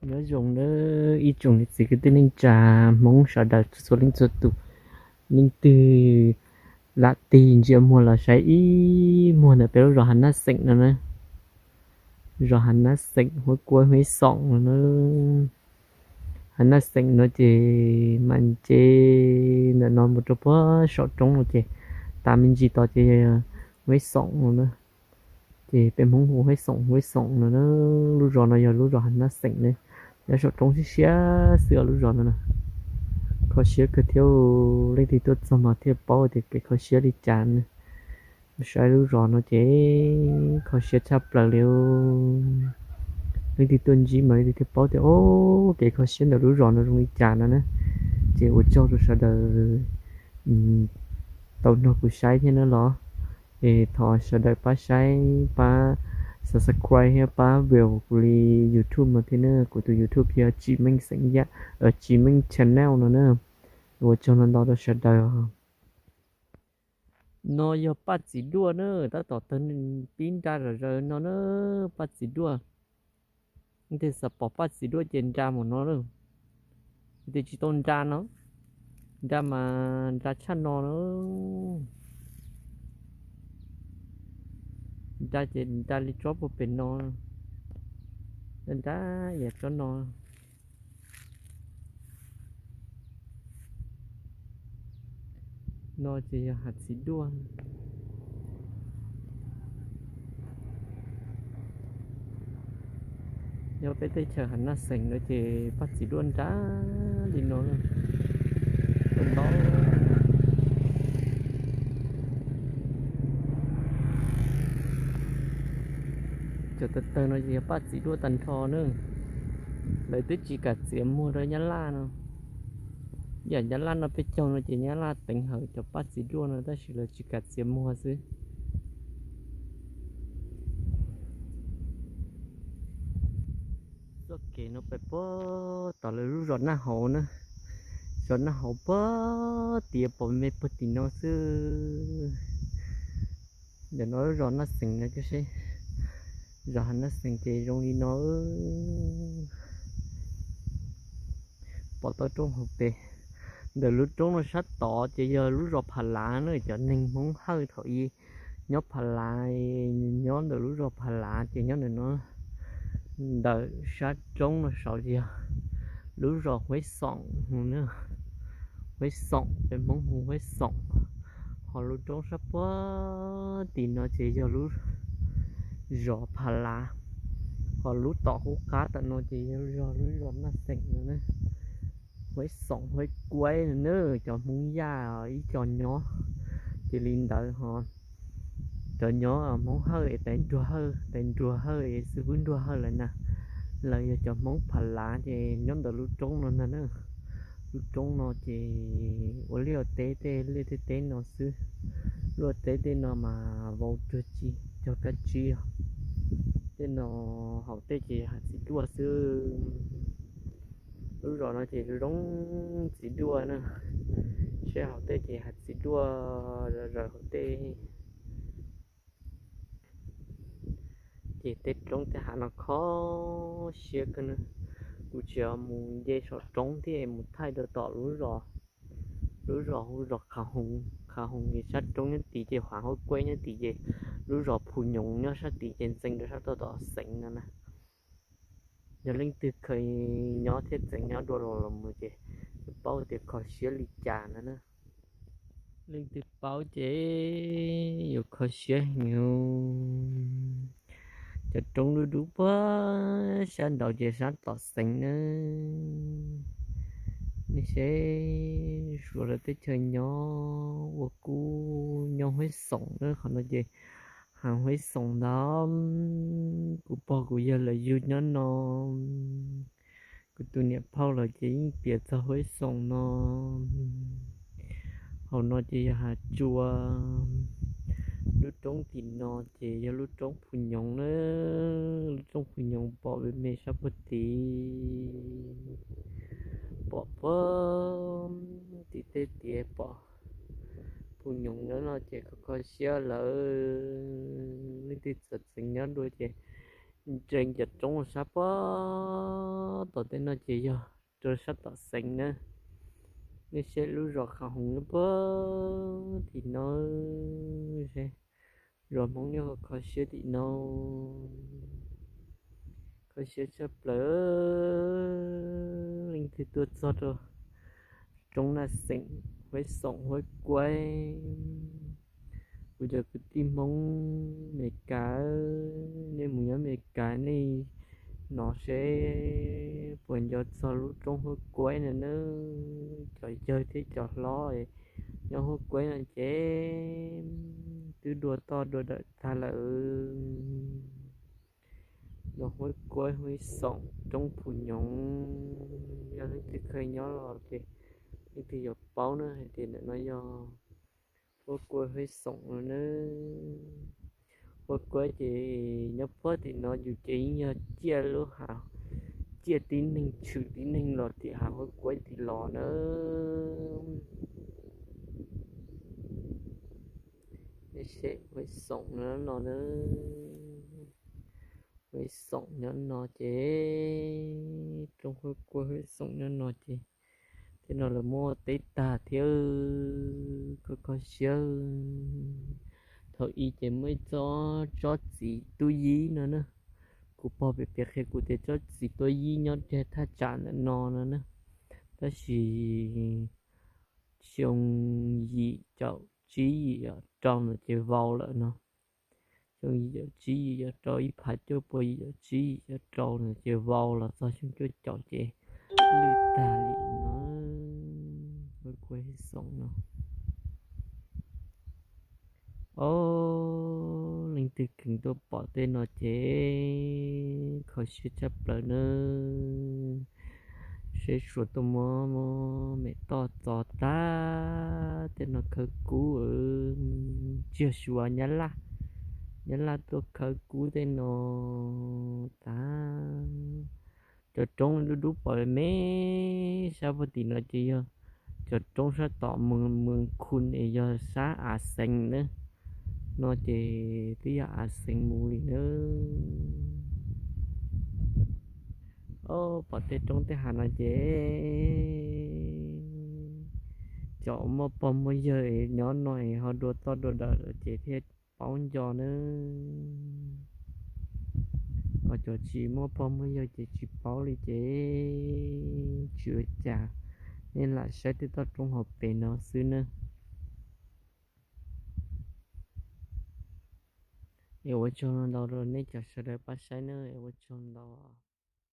Nyob zoo nawb ib tsoom niam txiv kwv tij neej tsa Hmoob sawv daws txhua leej txhua tus, leej twg lam tig ntsia muag los saib ib muag ntawm peb lub zos Hav Naj Xeem no na. Zos Hav Naj Xeem, Huab Kuab, Huab Xoom no na. Hav Naj Xeem no ces mas nce ntawm no mus rau puag saum roob no ces tas me ntsis tod ces Huab Xoom no na. Ces peb Hmoob hu Huab Xoom, Huab Xoom no na. Lub zos no yog lub zos Hav Naj Xeem ne, nyob saum roob siab siab xwb os lub zos no na. Kho siab kawg thiab, leej twg tuaj txog mas thiaj paub tias kev kho siab li cas na. Saib lub zos no ces kho siab tshaj plaws li. Leej twg tuaj ntsib mas leej twg thiaj paub tias o, kev kho siab ntawm lub zos no zoo li cas no na. Ces ua tsaug rau sawv daws tau nrog kuv saib thiab na los. Es thov sawv daws pab saib, pab subscribe thiab pab view kuv li YouTube no thiab na. Kuv tus YouTube yog Tsis Meej Xeem Yaj, Tsis Meej Channel no na. Ua tsaug ntau ntau rau sawv daws. No yog Paj Txiv Duaj na, tab tom tawg pib nra zom zaws no na, Paj Txiv Duaj. Leej twg xav pom Paj Txiv Duaj ces nra mus no na. Leej twg tsis tau nra no, nra mas nra tshaj no na. Nra ces nra li tsob puag pem no, nra nra yam tsob no. No ces yog Hav Txiv Duaj, nyob peb teb chaws Hav Naj Xeem no ces Paj Txiv Duaj nra li no. Ntau cov tawg tawg no ces yog Paj Txiv Duaj tag nrho na. Lawv twb tsis kam txiav muag rau Nyab Laj no. Yam Nyab Laj no peb caug no ces Nyab Laj teev hawm cov Paj Txiv Duaj no tab sis lawv tsis kam txiav muag xwb. Txoj kev no pais puag tom lawv lub zos Naj Hauv na. Zos Naj Hauv puag tiam pom me puag tim no xwb. Ntawm no lub zos Naj Xeem no, zos Hav Naj Xeem ces zoo li no. Pom tau roob hauv pes. Ntawm lub roob no sab tod ces yog lub zos Pha Lav na, cov neeg Hmoob Hawj thaum i nyob Pha Lav, nyob ntawm lub zos Pha Lav ces nyob ntawm no. Ntawm sab roob no saud yog lub zos Huab Xoom, Huab Xoom, peb Hmoob hu Huab Xoom. Ho lub roob sab puag tim no ces yog lub zos Pha Lav. Ho lub tom hub qab tom no ces yog lub zos Naj Xeem no na. Huab Xoom, Huab Kuab no na, cov Hmoob Yaj ib co nyob. Ces li ntawd ho cov nyob Hmoob Hawj es tais Nruag Hawj, tais Nruag Hawj es xib fwb Nruag Hawj lawm na, lawv yog cov Hmoob Pha Lav ces nyob ntawm lub roob no ntag na. Lub roob no ces ua liaj ua teb tej liaj tej teb no xwb. Liaj teb tej no mas vau cuag tsi, cog kab tsib os. Tej no hauv tej ces Hav Txiv Duaj xwb. Lub zos no ces zoo txiv duaj na, sab hauv tej ces Hav Txiv Duaj zom zaws hauv tej. Ces tej roob tej hav no kho siab kawg na. Kuv tseem mus nce saum roob thiab mus thaij rau tom lub zos, lub zos hu zos Khav Hoov, Khav Hoov ces sab roob nyob tid ces Huab Kuab nyob tid ces lub zos Phu Nyoov nyob sab tid ces ntxeev rau sab tom tom xeev no na. Yog leej twg kheev nyob thiab txeev nyob dua los los mus ces yuav paub tias kho siab li cas no na. Leej twg paub ces yuav kho siab heev. Cov roob dub dub puag sab nraud ces sab tom xeev na. Nej saib Suav lawv teb chaws nyob ua kub nyob Huab Xoom na, qhov no ces hav Huab Xoom ntag. Kuv pog kuv yawg lawv yug nyob no, kuv tus niam phauj lawv ces yeej piav txog Huab Xoom no. Hauv no ces yog hav tsua. Lub roob tim no ces yog lub roob Phu Nyoov na. Lub roob Phu Nyoov pom me me sab puag tid, pom puag tim tej tiav pom Phu Nyoov nyob no ces kho kho siab lawm. Leej twg txawv txeev nyob dua ces Ntsees cov roob sab puag tom tej no ces yog rau sab tom Xeev na. Nej saib lub zos Qhov Hoov nyob puag tim no, zos Hmoob nyob kho siab tim no, kho siab tshaj plaws. Leej twg tuaj txog rau roob Naj Xeem, Huab Xoom, Huab Kuaib, kuv cov kwv tij Hmoob Amelikas, nej mus nyob Amelikas nej hnov seb puas nco txog lub roob Huab Kuaib no na. Cov yawg thiab cov hlob nyob Huab Kuaib no ces twb dua toj dua dawm tag lawm. Yog Huab Kuaib, Huab Xoom, roob Phu Nyoov, yog leej twg kheev nyob los ces leej twg yuav paub na hais tias ntawm no yog Huab Kuaib, Huab Xoom no na. Huab Kuaib ces nyob puag tim no yus ces yeej yog ciaj lub hav, ciaj tib neeg, tshwm tib neeg los tim hav Huab Kuaib tim los na. Huab Xoom nyob no na, Huab Xoom nyob no ces, roob Huab Kuaib, Huab Xoom nyob no ces, tej no lawv muab teb tag thiab, kho kho siab. Thaum ub ces muaj ib tsob tsob txiv tub yib no na, kuv pog piav piav qhia kuv tias tsob txiv tub yib nyob rau thaj tsam ntawm no no na, tab sis xyoo yim caum tsib yim caum rau no ces vau lawm no. Xyoo yim caum tsib yim caum rau, ib phav cuaj pua yim caum tsib yim caum rau no ces vau los txog xyoo cuaj caum ces lwj tag li no. Huab Kuaib, Huab Xoom no. Ob, leej twg kheev tuaj pom tej no ces kho siab tshaj plaws na. Seb Suav tuaj muab mem toj txo tag, tej no khawb kub, tsis yog Suav, Nyab Laj, Nyab Laj tuaj khawb kub tej no tag. Cov roob dub dub pom me me sab puag tim no ces yog cov roob sab tom Mws Khun es yog sab Av Xeev na. No ces twb yog Av Xeev mus li na. Ob, pom tej roob tej hav no ces cov muaj pog muaj yawg nyob no es ho dua toj dua dawm lawm ces thiaj paub nco na. Ho cov tsis muaj pog muaj yawg ces tsis paub li ces tsis ua cas, nej lam saib tej toj roob hauv pes no xwb na. Es ua tsaug ntau rau nej cov sawv daws pab saib na, es ua tsaug ntau.